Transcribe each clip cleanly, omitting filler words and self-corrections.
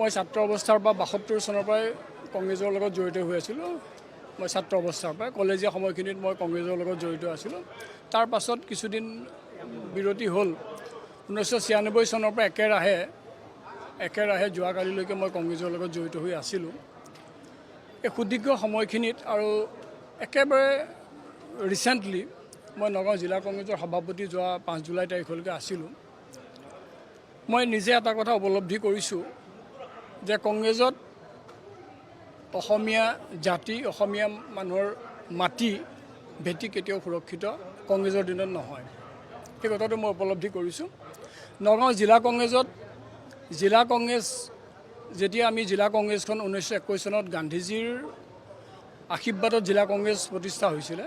মই ছাত্ৰ অৱস্থাৰ পৰা 72 চনৰ পৰাই কংগ্ৰেছৰ লগত জড়িত হৈ আছিলোঁ। মই ছাত্ৰ অৱস্থাৰ পৰাই, কলেজীয়া সময়খিনিত মই কংগ্ৰেছৰ লগত জড়িত আছিলোঁ। তাৰ পাছত কিছুদিন বিৰতি হ'ল। 1996 চনৰ পৰা একেৰাহে একেৰাহে যোৱাকালিলৈকে মই কংগ্ৰেছৰ লগত জড়িত হৈ আছিলোঁ। এই সুদীৰ্ঘ সময়খিনিত আৰু একেবাৰে ৰিচেণ্টলি মই নগাঁও জিলা কংগ্ৰেছৰ সভাপতি যোৱা 5 জুলাই তাৰিখলৈকে আছিলোঁ। মই নিজে এটা কথা উপলব্ধি কৰিছোঁ যে কংগ্ৰেছত অসমীয়া জাতি, অসমীয়া মানুহৰ মাটি ভেটি কেতিয়াও সুৰক্ষিত কংগ্ৰেছৰ দিনত নহয়। সেই কথাটো মই উপলব্ধি কৰিছোঁ। নগাঁও জিলা কংগ্ৰেছত, জিলা কংগ্ৰেছ যেতিয়া আমি জিলা কংগ্ৰেছখন 1921 চনত গান্ধীজীৰ আশীৰ্বাদত জিলা কংগ্ৰেছ প্ৰতিষ্ঠা হৈছিলে,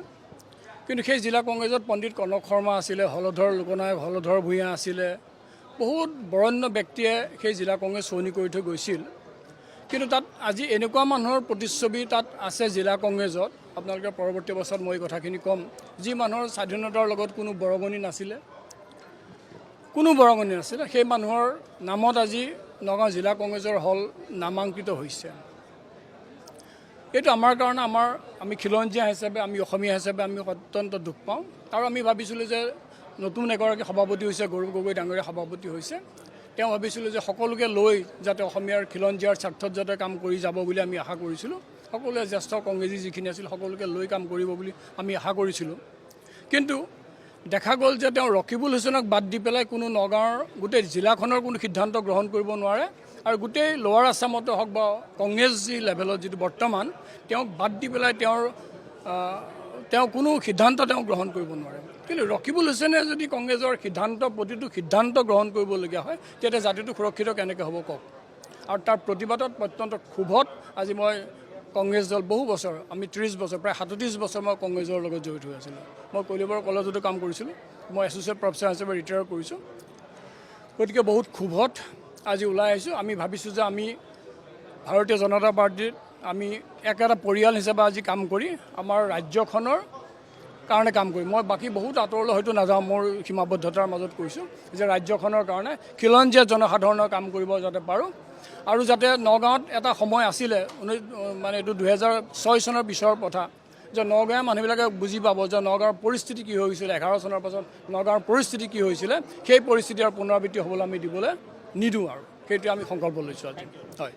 কিন্তু সেই জিলা কংগ্ৰেছত পণ্ডিত কনক শৰ্মা আছিলে, হলধৰ লোকনায়ক, হলধৰ ভূঞা আছিলে, বহুত বৰেণ্য ব্যক্তিয়ে সেই জিলা কংগ্ৰেছ শুৱনি কৰি থৈ গৈছিল। কিন্তু তাত আজি এনেকুৱা মানুহৰ প্ৰতিচ্ছবি তাত আছে জিলা কংগ্ৰেছত, আপোনালোকে পৰৱৰ্তী অৱস্থাত মই এই কথাখিনি ক'ম, যি মানুহৰ স্বাধীনতাৰ লগত কোনো বৰঙণি নাছিলে, কোনো বৰঙণি নাছিলে, সেই মানুহৰ নামত আজি নগাঁও জিলা কংগ্ৰেছৰ হল নামাংকৃত হৈছে। এইটো আমাৰ কাৰণে, আমি খিলঞ্জীয়া হিচাপে, আমি অসমীয়া হিচাপে আমি অত্যন্ত দুখ পাওঁ। আৰু আমি ভাবিছিলোঁ যে নতুন এগৰাকী সভাপতি হৈছে, গৌৰৱ গগৈ ডাঙৰীয়া সভাপতি হৈছে, তেওঁ ভাবিছিলোঁ যে সকলোকে লৈ যাতে অসমীয়াৰ খিলঞ্জীয়াৰ স্বাৰ্থত যাতে কাম কৰি যাব বুলি আমি আশা কৰিছিলোঁ। সকলোৱে, জ্যেষ্ঠ কংগ্ৰেছী যিখিনি আছিল, সকলোকে লৈ কাম কৰিব বুলি আমি আশা কৰিছিলোঁ। কিন্তু দেখা গ'ল যে তেওঁ ৰকিবুল হুছেইনক বাদ দি পেলাই কোনো নগাঁৱৰ গোটেই জিলাখনৰ কোনো সিদ্ধান্ত গ্ৰহণ কৰিব নোৱাৰে আৰু গোটেই লোৱাৰ আছামতে হওক বা কংগ্ৰেছী লেভেলত যিটো বৰ্তমান, তেওঁক বাদ দি পেলাই তেওঁ কোনো সিদ্ধান্ত তেওঁ গ্ৰহণ কৰিব নোৱাৰে। কিন্তু ৰকিবুল হুছেইনে যদি কংগ্ৰেছৰ সিদ্ধান্ত, প্ৰতিটো সিদ্ধান্ত গ্ৰহণ কৰিবলগীয়া হয়, তেতিয়া জাতিটো সুৰক্ষিত কেনেকৈ হ'ব কওক? আৰু তাৰ প্ৰতিবাদত, অত্যন্ত ক্ষোভত আজি মই কংগ্ৰেছ দল বহু বছৰ, আমি 30 বছৰ, প্ৰায় 37 বছৰ মই কংগ্ৰেছৰ লগত জড়িত হৈ আছিলোঁ। মই কলিয়াবৰ কলেজতো কাম কৰিছিলোঁ। মই এছ'চিয়েট প্ৰফেচাৰ হিচাপে ৰিটায়াৰ কৰিছোঁ। গতিকে বহুত ক্ষোভত আজি ওলাই আহিছোঁ। আমি ভাবিছোঁ যে আমি ভাৰতীয় জনতা পাৰ্টীত আমি একেটা পৰিয়াল হিচাপে আজি কাম কৰি আমাৰ ৰাজ্যখনৰ কাৰণে কাম কৰিম। মই বাকী বহুত আঁতৰলৈ হয়তো নাযাওঁ, মোৰ সীমাবদ্ধতাৰ মাজত কৈছোঁ যে ৰাজ্যখনৰ কাৰণে, খিলঞ্জীয়া জনসাধাৰণৰ কাম কৰিব যাতে পাৰোঁ। আৰু যাতে নগাঁৱত এটা সময় আছিলে, মানে এইটো 2006 চনৰ পিছৰ কথা, যে নগাঁৱৰ মানুহবিলাকে বুজি পাব যে নগাঁৱৰ পৰিস্থিতি কি হৈ গৈছিলে। 11 চনৰ পাছত নগাঁৱৰ পৰিস্থিতি কি হৈছিলে, সেই পৰিস্থিতি আৰু পুনৰাবৃত্তি হ'বলৈ আমি দিবলৈ নিদিওঁ আৰু সেইটোৱে আমি সংকল্প লৈছোঁ আজি। হয়।